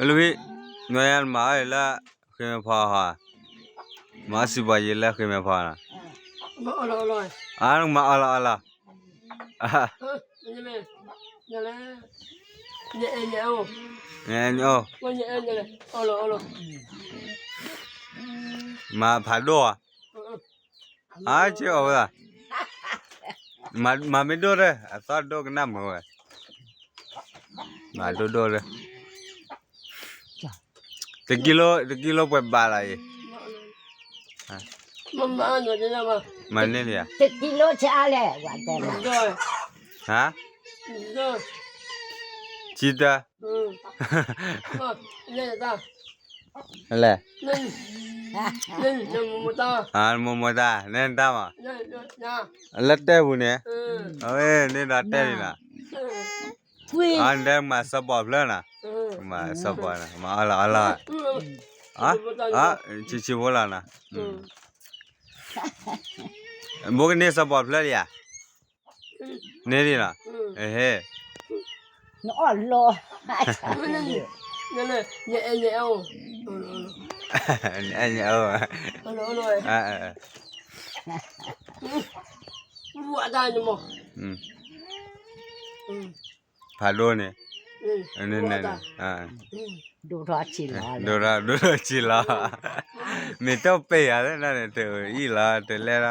လၢဝံ, နမၤအီၣ်လၢဃ့မဲာ်ဖီဧါ, မၤအီၣ်စံးပှၤယံၤလၢဃ့မဲာ်ဖီနီၤ, အမၤအီၣ်လီၤအီၣ်လီၤ, မၤဖးဒိၣ်ဧါ, အါက့အီၣ်ဝဲဒၣ်, မၤမ့ၢ်ဒိၣ်ဒီး အသီၣ်ဒိၣ်ကနၣ်မုာ်ဝဲ, မၤဒိၣ်ဒိၣ်ဒီး, တကံလိ တကံလိပှဲၤဘးလီၤအံၤ, မၤန့ၢ်လံဧါ, တကံလိဆါလဲၣ်, ဟါ, ဆံတၢ လဲၣ်, မိၢ်မိၢ်တၢ်, နဲနတၢ်မး, လၢတဲပူၤန့ၣ်, အဝဲန့ၣ်ဒီးတဲလံနီၤ, အန့ၣ်မၤစီၤပီာ်ဖျၢၣ်နီၤ, မၤစီၤပီာ်နီၤ, မၤအီၣ်လီၤအီၣ်လီၤ, ဆံးဆံးဖိလီၤနီၤ, ဘိကန့ၢ်စီၤပီာ်ဖျၢၣ်လံဧါ, န့ၣ်လံနီၤ, ဟဲ, နအီၣ်လီၤ, နအဲၣ်ညါ, ဖးဒိၣ်န့ၣ်, ဒိၣ်ထီၣ်ဆံးလီၤ, မ့ၢ်တပ့ၢ်ယၤလၢနန့ၣ် တအံၤလီၤ တလဲၤလီၤ